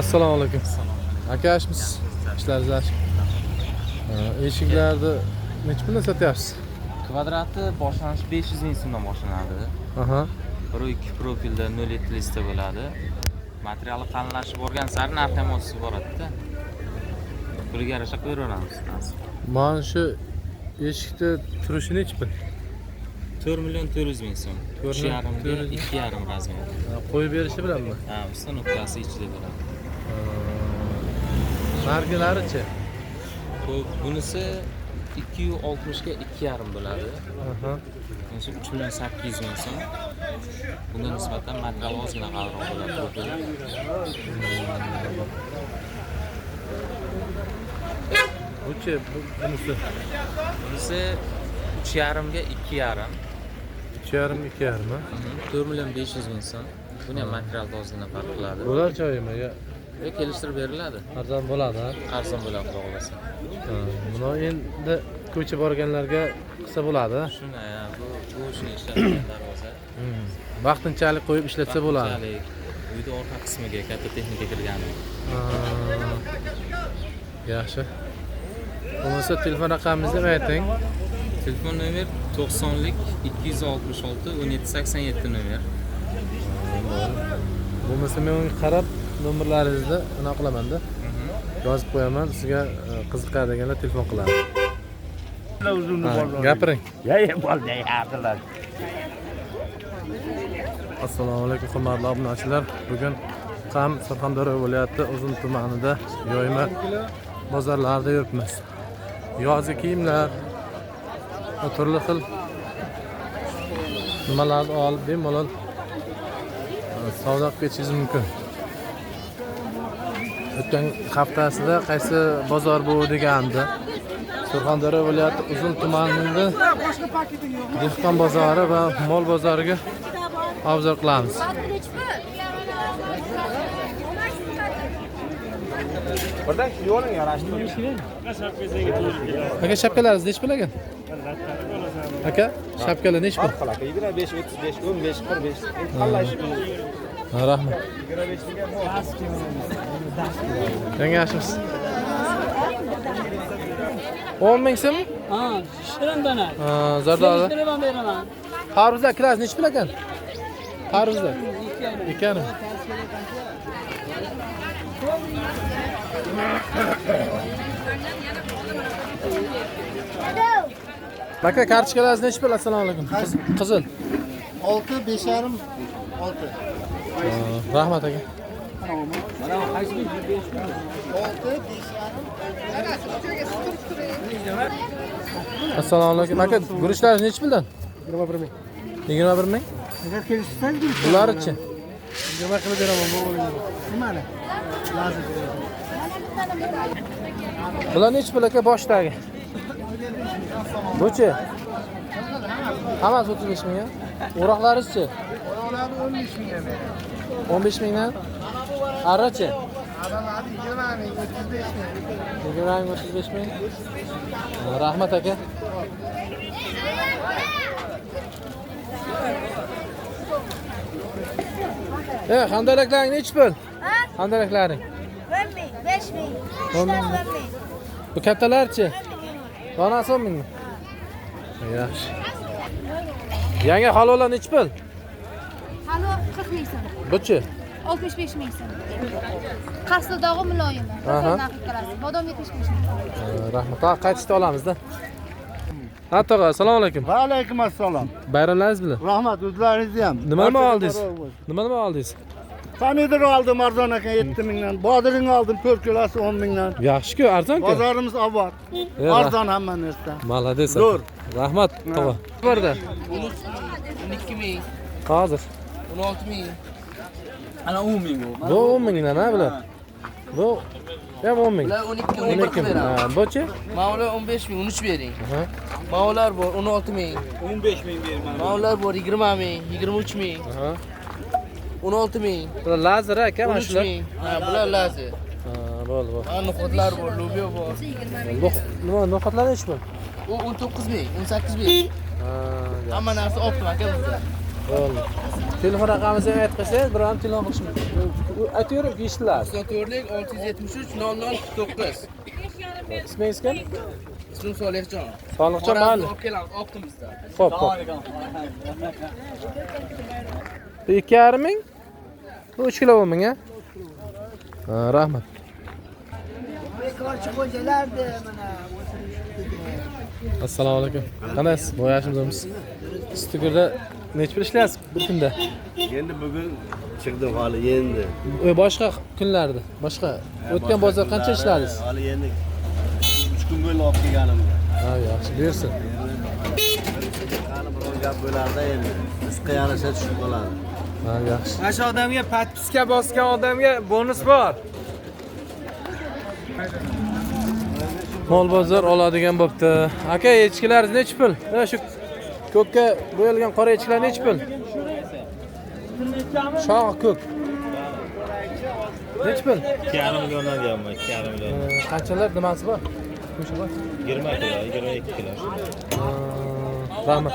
Assalomu alaykum. Aka, yaxshimisiz? Ishlaringiz yaxshi? Eshiklarni necha puldan sotyapsiz? Kvadrati boshlanishi 500 ming so'mdan boshlanadi. 1,2 profilda 0,7 lista bo'ladi. Materiali qalinlashib borgan sari narxi ham o'sib boradi-da. Puliga yarasha qo'yaveramiz nasib. Mana shu eshikni turishi necha pul? 4 million 400 ming so'm. 4 million 3,5 ga 400 ming. 2,5 razmer. Qo'yib berishi bilanmi? Ha, установка si ichida bo'ladi. Nargilarichi? Xo'p, bunisi 260 ga 2,5 bo'ladi. Bunisi 3 million 800 ming so'm. Bunga nisbatan material ozgina qalinroq bo'ladi profil. Buchi, bunisi Bunisi 3,5 ga 2,5. 3,5 2,5 ha? 4 million 500 ming so'm. Buni ham materialda ozgina farq qiladi. Bo'lar joyimi yo Ve kelishtirib beriladi. Arzon bo'ladi, ha? Arzon bo'ladi, xudo xohlasa. Buni endi ko'cha borganlarga qilsa bo'ladi. Shuni, ha, bu shuni ishlatgan darvoza. Vaqtinchalik qo'yib ishlatsa bo'ladi. Vaqtinchalik uyda orqa qismiga katta texnika kirgani. Yaxshi. Bo'lmasa telefon raqamingizni ham ayting. Telefon nomer 90lik 266 1787 nomer. Bo'lmasa men unga qarab nomerlaringizni anaqa qilaman-da. Yozib qo'yaman, sizga qiziqadiganlar telefon qiladi. Gapiring. Ya bo'ldi, yaqinlar. Assalomu alaykum hurmatli obunachilar. Bugun ham Surxondaryo viloyati Uzun tumanida yoyma bozorlarida yuribmiz. Yozgi kiyimlar va turli xil nimalarni olib bemalol savdo qilib ketishingiz mumkin. O'tgan haftasida qaysi bozor bu degandi. Surxondaryo viloyati Uzun tumanida dehqon bozori va mol bozoriga obzor qilamiz. Birdan yo'ling yarashdi. Aka, shapkalaringiz nechi pul ekan? Aka, shapkalar nechi pul? Farq qiladi. 25, 35, 15, 45. Tanlash. Ha, rahmat. Yangi yaxshimisiz? 10 ming so'm? Ha, shirin dona. Ha, zardoli. Kelishtirib ham beraman. Tarvuzlar kilosi nechi pul ekan? Tarvuzlar. 2,5. Aka, kartochkalaringiz nechi pul? Assalomu alaykum. Qizil. 6, 5,5, 6. Rahmat aka. 6, 5,5. Assalomu alaykum. Aka, guruchlaringiz nechi puldan? 21 ming. 21 ming? Agar kelishsangiz guruch. Bularchi? 20 qilib beraman, bu o'g'limga. Nimani? Lazim. Bular nechi pul aka boshdagi? Buchi? Hammasi 35 ming, a? O'roqlaringiz-chi? O'roqlarni 15 mingga beraman. 15 mingdan? Arrachi? Arralarni 20 ming, 35 ming. 20 ming, 35 ming. Rahmat aka. Handalaklaring nechi pul? Handalaklaring? 10 ming, 5 ming, 10 ming. 10 ming. Bu kattalarchi? Donasi 10 mingmi? Yaxshi. Yangi halvolar nechi pul? Halvo 40 ming so'm, Buchi? 65 ming so'm. Qasli dog'i muloyimi. Narxi ikkalasi. Bodom 75 ming. Rahmat. Ha, qaytishda olamizda. Ha, tog'a, assalomu alaykum. Va alaykum assalom. Bayramlaringiz bilan. Rahmat, o'zlaringizni ham. Nima nima oldingiz? Nima nima oldingiz? Pomidor oldim arzon ekan 7 mingdan. Bodring oldim 4 kilosi 10 mingdan. Yaxshi-ku, arzon-ku. Bozorimiz obod. Arzon hamma narsa. Молодец. Zo'r. Rahmat, tog'a. Borda. 12 ming, Hozir. 16 ming. Ana 10 ming bu. Bu 10 mingdan ha bular. Bu ham 10 ming. Bular 12, 11 12 ming. beramiz. Ha, buchi? Mana ular 15 ming, 13 bering. Aha. Mana ular bor 16 ming. 15 ming beraman. Mana ular bor 20 ming, 23 ming, Aha. 16 ming, Bular lazer aka, mana 13 shular. ming. Ha, bular lazer. Ha, bo'ldi, bo'ldi. Mana no'xatlar bor, lo'biya bor. Bu nima, no'xatlar nechi pul? U 19 ming, 18 ming. Ha, Hamma narsa optim aka bizda. bo'ldi. Telefon raqamingizni ham aytib qo'ysangiz, biror ham telefon qilish mumkin. Aytaverib eshitiladi. 94 673 00 49. Ismingiz kim? Ismim Solihjon. Solihjon, mayli. Olib kelamiz, optimizda. Xo'p, xo'p. Bu 2,5 ming. Bu 3 kilo 10 ming, a? Ha, rahmat. Bekorchi xo'jalardi mana. Assalomu alaykum. Qandaysiz? Boyashimizmiz. Sutugurda necha pul ishlaysiz bir kunda? Endi bugun chiqdim hali endi. Boshqa kunlarda, boshqa o'tgan bozor qancha ishladingiz? Hali endi 3 kun bo'ldi olib kelganimga. Ha, yaxshi, buyursin. Hali biror gap bo'lardi endi. Rizqqa yarasha tushib qoladi. Ha, yaxshi. Mana shu odamga podpiska bosgan odamga bonus bor. Mol bozor oladigan bo'pti. Aka, echkilaringiz necha pul? Mana shu ko'kka bo'yalgan qora echkilar necha pul? Shoxi ko'k. Necha pul? 2,5 milliondan deyapman, 2,5 million. Qanchalar nimasi bor? Go'shti bor? 20 kilo, 22 kilo. Rahmat.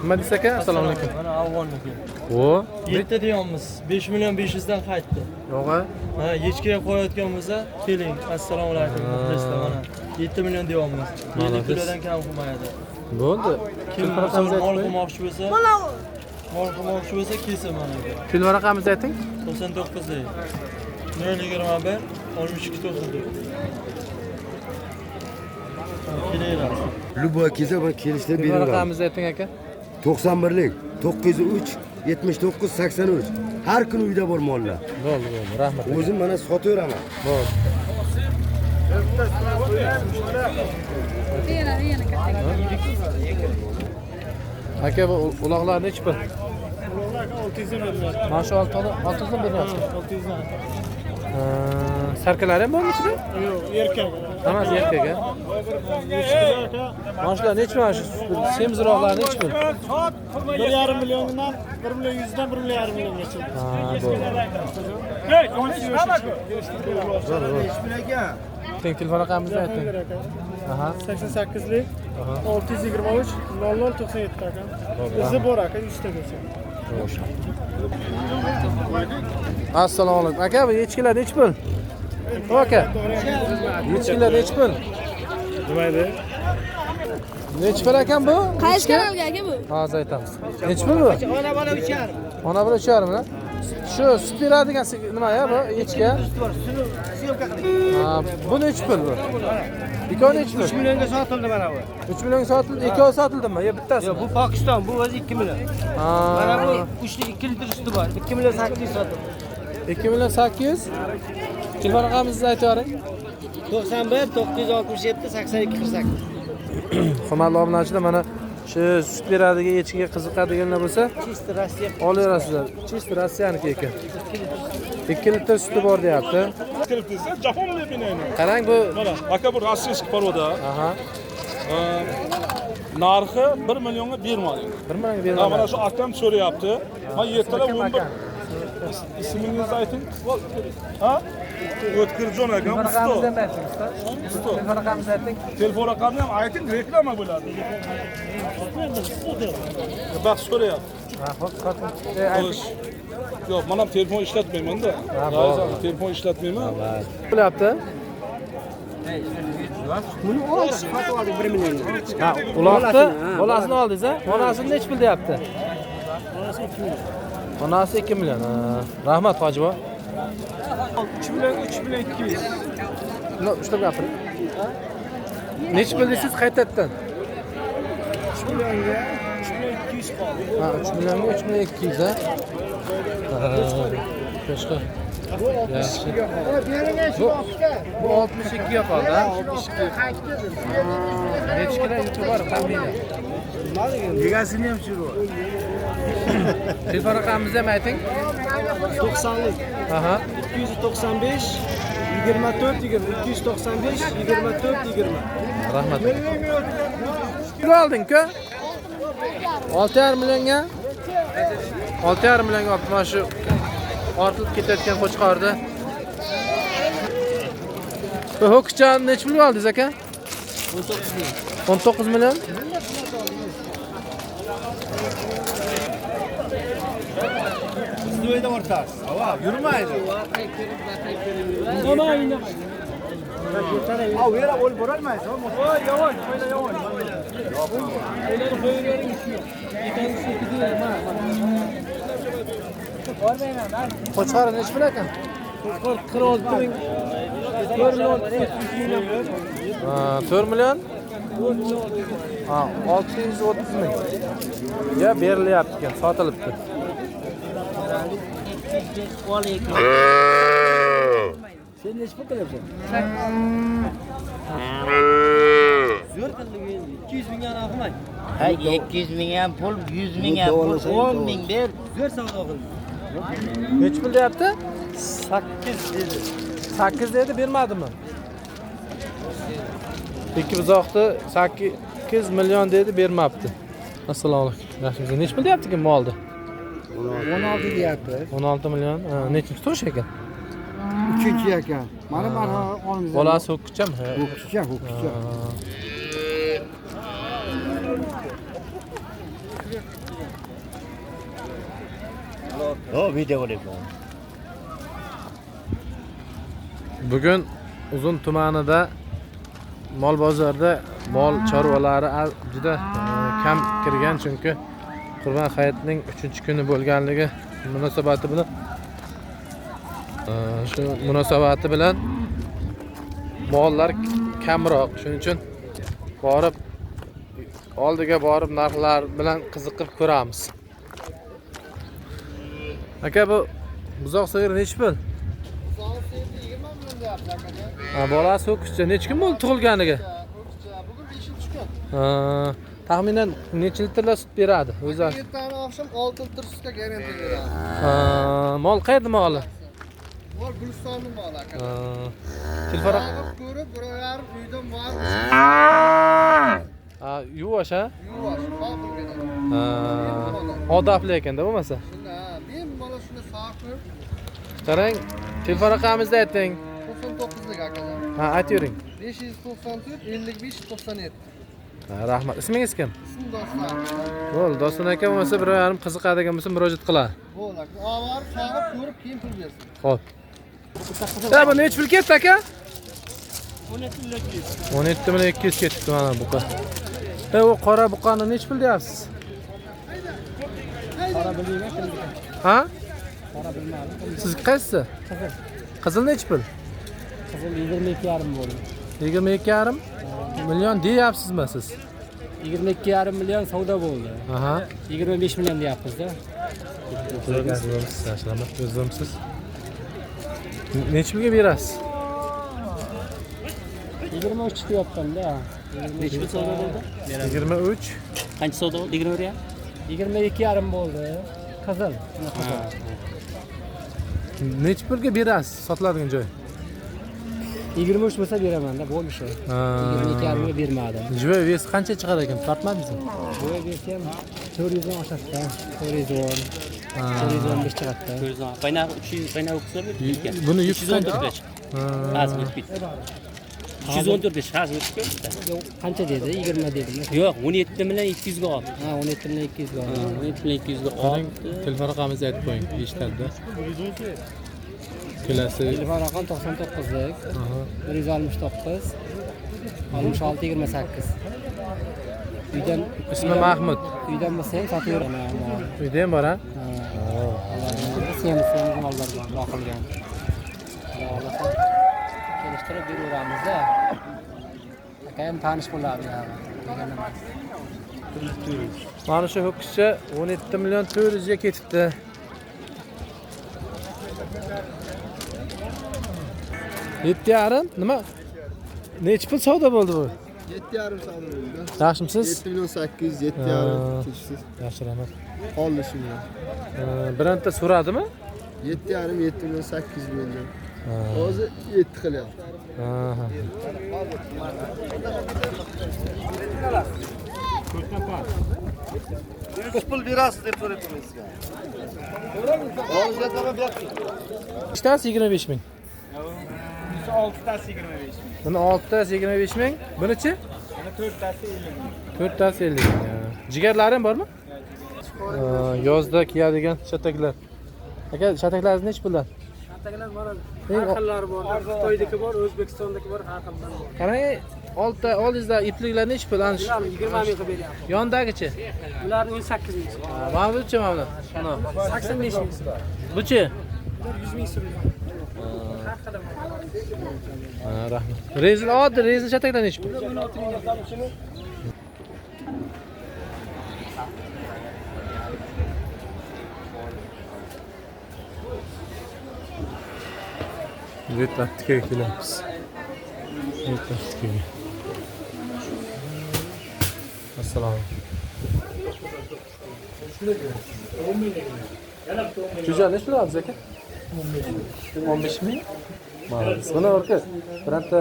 Nima deysiz aka? Assalomu alaykum. Mana afg'onniki. O, 7 deyapmiz. 5 million 500 dan qaytdi. Yo'q a? Ha, echkiga qo'yayotgan bo'lsa, keling. Assalomu alaykum, muxlislar mana. 7 million deyapmiz. 7 kilodan kam qilmaydi. Bo'ldi. Kim mol qilmoqchi bo'lsa, mol qilmoqchi bo'lsa kelsin mana aka. Telefon raqamingizni ayting. 99 021 62 94. Kelaverasiz. Любой kelsa ben kelishtirib Telefon beraman. raqamingizni ayting aka. 91lik 903 79 83. Har kuni uyda bor mollar. Bo'ldi, bo'ldi. Rahmat. O'zim mana sotaveraman. Bo'ldi. Aka, bu uloqlar necha pul? Uloqlar 600 dan beriladi. Mana shu 600 dan beriladi. 600 dan. Sarkalari ham bormi ichida? Yo'q, erkak. Hammasi erkak, a? Mana shular necha mana shu semizroqlar necha pul? 1,5 milliondan 1 million 100 dan 1,5 milliongacha. Ha, bo'ldi. Ayting, telefon raqamingizni ayting. Aha. 88lik 623 00 97 aka. O'zi bor aka, 100 ta bo'lsa. Assalomu alaykum. Aka, bu echkilar necha pul? Aka. Echkilar necha pul? Nima edi? Necha pul ekan bu? Qaysi kanalga aka bu? Hozir aytamiz. Necha pul bu? Ona bola 3,5. Ona bola 3,5 mi? Shu sut beradigan nima ya bu echki? Ha, bu necha pul bu? Ikkovi necha pul? 3 millionga sotildi mana bu. 3 millionga sotildi, ikkovi sotildimi? Yo bittasi? Yo'q, bu Pokiston, bu o'zi 2 million. Ha. Mana bu 3 2 litr suti bor. 2 million 800 sotildi. 2 million 800. Telefon raqamingizni aytib yuboring. 91 967 82 48. Hurmatli obunachilar, mana shu sut beradigan echkiga qiziqadiganlar bo'lsa, Чисто Rossiya. olaverasizlar. Чисто Rossiyaniki ekan. 2 litr suti bor deyapti. Qarang bu Mana aka, bu rossiyskiy poroda. Aha. Narxi 1 millionga bermadik. 1 millionga bermadik. Mana shu akam so'rayapti. Men yertalar 11 ismingizni ayting. Ha? O'tkirjon akam, usta. Raqamingizni ayting, usta. Telefon raqamingizni ayting. Telefon raqamini ham ayting, reklama bo'ladi. Bak so'rayapti. Ha, xo'p, soting. Yo'q, men ham telefon ishlatmayman-da. Telefon ishlatmayman. Bo'lyapti. Buni oldik, sotib oldik 1 millionga. Ha, uloqni bolasini oldingiz, ha? Onasini necha pul deyapti? Onasi 2 million. Onasi 2 million. Rahmat, hoji bobo. 3 million 3 million 200. No, ushlab gapiring. Necha pul deysiz qaytadan? 3 millionga 3 million 200 qoldi. Ha, 3 millionga 3 million 200, ha? Qo'shqor. Bu 62 ga qoldi. Bu 62 ga qoldi, ha? 62. Necha kilo yuti bor taxminan? Egasini ham tushirib. Telefon raqamingizni ham ayting. 90lik. Aha. 295 24 20 295 24 20. Rahmat. Pul olding-ku? 6,5 millionga. 6,5 millionga olib mana shu ortilib ketayotgan qo'chqorni. Bu ho'kizchani necha pulga oldingiz aka? 19 million. 19 million? Ustida o'rtasiz. Ava, yurmaydi. Aa, u yerga o'lib borolmaysiz. Voy, yavaş, böyle yavaş. Qo'chqori nechi pul ekan? Qo'chqor 46 ming. 4 million? Ha, 630 ming. Ya berilyapti ekan, sotilibdi. Sen nechi pul qilyapsan? Zo'r qildik endi. 200 mingga qilmang. Ha, 200 ming ham pul, 100 ming ham pul, 10 ming ber. Zo'r savdo qildik. Nechi pul deyapti? 8 dedi. 8 dedi, bermadimi? Ikki buzoqni 8 million dedi, bermabdi. Assalomu alaykum. Yaxshimisiz? Nechi pul deyapti ekan molni? 16 deyapti. 16 million. Nechinchi to'sh ekan? 3-chi ekan. Mana olamiz. Bolasi ho'kizchami? Ho'kizcha, ho'kizcha. Yo, video olyapman. Bugun Uzun tumanida mol bozorida mol chorvalari juda kam kirgan, chunki Qurbon hayitining 3-kuni bo'lganligi munosabati bilan shu munosabati bilan mollar kamroq. Shuning uchun borib oldiga borib narxlar bilan qiziqib ko'ramiz. Aka, bu buzoq sigir nechi pul? Buzoq sigir 20 million deyapti aka. Ha, bolasi ho'kizcha. Necha kun bo'ldi tug'ilganiga? Ho'kizcha. Bugun 5-kun. Ha, taxminan necha litrlar sut beradi o'zi? Ertaga oqshom 6 litr sutga garantiya beradi. Ha, mol qayerda moli? Mol Gulistonning moli aka. Ha, telefon ko'rib, birolar uydan mol. Ha, yuvosh ha? Yuvosh, qobil beradi. Ha, odobli ekanda bo'lmasa. Shunda, men bola shuni saqib. Qarang, telefon raqamingizni ayting. 99lik akajon. Ha, aytavering. 594 55 97. Ha, rahmat. Ismingiz kim? Ismim Doston. Bo'ldi, Doston aka bo'lmasa biror yarim qiziqadigan bo'lsa murojaat qiladi. Bo'ldi aka. Olib sog'ib ko'rib keyin pul bersin. Xo'p. Ya, bu necha pul ketdi aka? 17 million 200. 17 million 200 ketibdi mana buqa. U qora buqani necha pul deyapsiz? Qora bilmayman kimniki. Ha? Qora bilmadim. Siz qaysisi? Qizil. Qizil necha pul? Qizil 22,5 bo'ldi. 22,5 million deyapsizmi siz? 22,5 million savdo bo'ldi. Aha. 25 million deyapmiz-da. Yaxshilamat, o'zimsiz. Necha pulga berasiz? 23 deyapman-da. Necha pul savdo bo'ldi? 23. Qancha savdo bo'ldi? 21 22,5 bo'ldi. Qizil. Necha pulga berasiz sotiladigan joy? 23 bo'lsa beraman-da, bo'ldi shu. 22,5 ga bermadim. Joy vesi qancha chiqar ekan? Tortmadingizmi? Joy vesi ham 400 dan oshadi-da. 410. 415 chiqadi. 410. Qaynağı 300, qaynağı 314 ekan. Buni 314 ga chiqdi. Hozir o'tib ketdi. 314 hozir o'tib ketdi. Yo'q, qancha dedi? 20 dedimi? Yo'q, 17 million 200 ga oldi. Ha, 17 million 200 ga oldi. 17 million 200 ga oldi. Telefon raqamingizni aytib qo'ying, eshitadi. Kelasi telefon raqam 99lik 169 66 28. Uydan ismi Mahmud. Uydan bo'lsa ham sotaveraman. Uyda ham bor ha? Ha. Semiz mollar bor, boqilgan. Xudo kelishtirib beraveramiz-da. Aka ham tanish bo'ladi. Mana shu ho'kizcha 17 million 400 ga ketibdi. 7,5 nima? Necha pul savdo bo'ldi bu? 7,5 savdo bo'ldi. Yaxshimisiz? 7 million 800, 7,5 kechsiz. Yaxshi, rahmat. Qoldi shunga. Bironta so'radimi? 7,5 7 million 800 bo'ldi. Hozir 7 qilyapti. Aha. Necha pul berasiz deb so'rayapman sizga. Hozir berapti. Nechtasi 25 ming? 6tasi 25 ming. Buni 6tasi 25 ming. Bunichi? Buni 4tasi 50 ming. 4tasi 50 ming. Jigarlari ham bormi? Yozda kiyadigan shataklar. Aka, shataklaringiz nechi puldan? Shataklar bor. Har xillari bor. Xitoydagi bor, O'zbekistondagi bor, har xildan bor. Qarang, olta oldingizda ipliklar nechi pul? Ana shu 20 ming qilib beryapti. Yondagichi? Bularni 18 ming. Mana buchi, mana buni. 85 ming. Buchi? Bular 100 ming so'm. Har xili bor. Ha, rahmat. Rezin oddiy rezin shataklar nechi pul? 16 ming. Yetlatikaga kelamiz. Yetlatikaga. Assalomu alaykum. Jo'ja nechi pul olasiz aka? 15 ming. Mana, buni o'rka birorta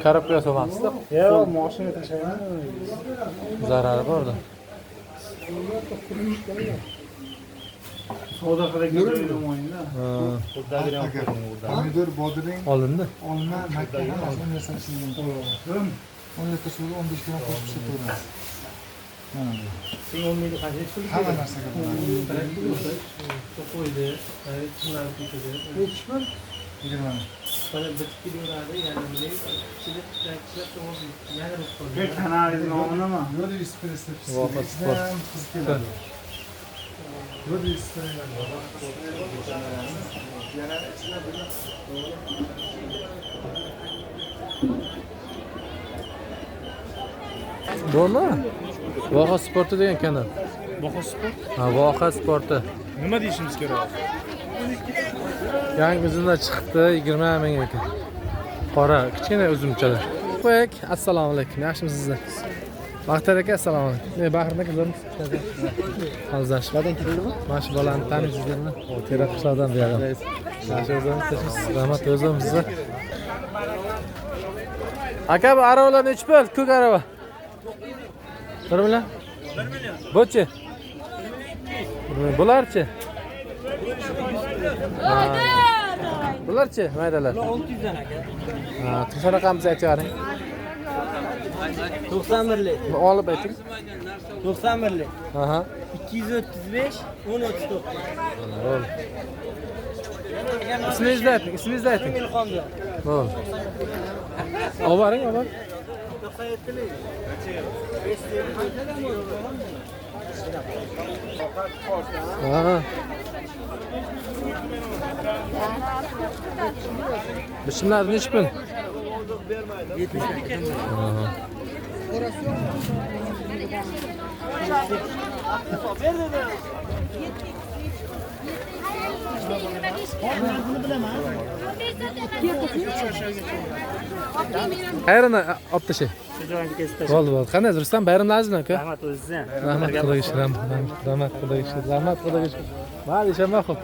korobkaga solmabsizda. Yo'q, mashina tashlayman. Zarari bor-da. Savdo qilgan. Pomidor, bodring, olindi. Olma, makka hammasini narsani ishlayman. 10 litr suvga 15 gram qo'shib ishlataveramiz. Mana bu. Sen 10 mingni qancha pul? Hamma narsaga bo'ladi. Qo'ydi, chimlanib ketadi. Nechi pul? 20 ming. Mana bitib kelaveradi, yana bunday ichida kishlab yana bir qoldi. Bir kanalingiz nomi nima? Yo'l espresso. Voha sport. Qiz keladi. Yo'l espresso. Yana ichida buni Bormi? Voha sporti degan kanal. Voha sport? Ha, Voha sporti. Nima deyishimiz kerak? Yangi uzumlar chiqdi, 20 ming ekan. Qora, kichkina uzumchalar. Qo'yik, assalomu alaykum. Yaxshimisizlar? Baxtiyor aka, assalomu alaykum. Bahriddin aka, zo'rmisiz? Hozir. Badan keldimi? Mana shu bolani taniysizlarmi? Terak qishloqdan bu yoqdan. Yaxshi o'zimiz, rahmat o'zimizga. Aka, bu aravalar nechi pul? Ko'k arava. 1 million? 1 million. Buchi? 1 million. Bularchi? Bularchi maydalar? Bular 600 dan aka. Ha, telefon raqamimizni aytib bering. 91lik. Olib ayting. 91lik. Aha. 235 1039. Bo'ldi. Ismingizni ayting, ismingizni ayting. Ilhomjon. Bo'ldi. Olib boring, olib boring. 97lik. Ha. Bichimlar nechi pul? 70 ming. Aha. Ayrini olib tashlang. Bo'ldi, bo'ldi. Qanday Rustam, bayramlaringiz bilan aka? Rahmat o'zingizga. Rahmat Xudoga shukr, rahmat Xudoga shukr, rahmat Xudoga shukr. Mayli, ishonma xo'p.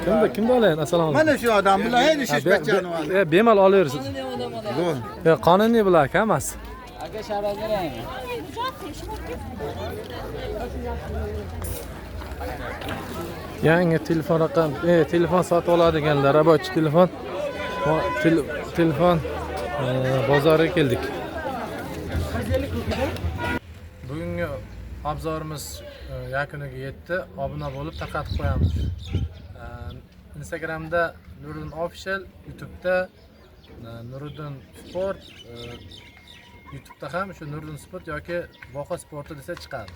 Kimda, kimda olayin? Assalomu alaykum. Mana shu odam bilan hech ish bachani oldi. Bemalol olaverasiz. Yo'q, qonuniy bular aka hammasi. Aka, sharbat bering. Yangi telefon raqam, telefon sotib oladiganlar, rabochi telefon, telefon bozoriga keldik. Bugungi obzorimiz yakuniga yetdi. Obuna bo'lib tarqatib qo'yamiz. Instagramda Nuriddin Official, YouTube'da Nuriddin Sport, YouTube'da ham shu Nuriddin Sport yoki Voha Sporti desa chiqadi.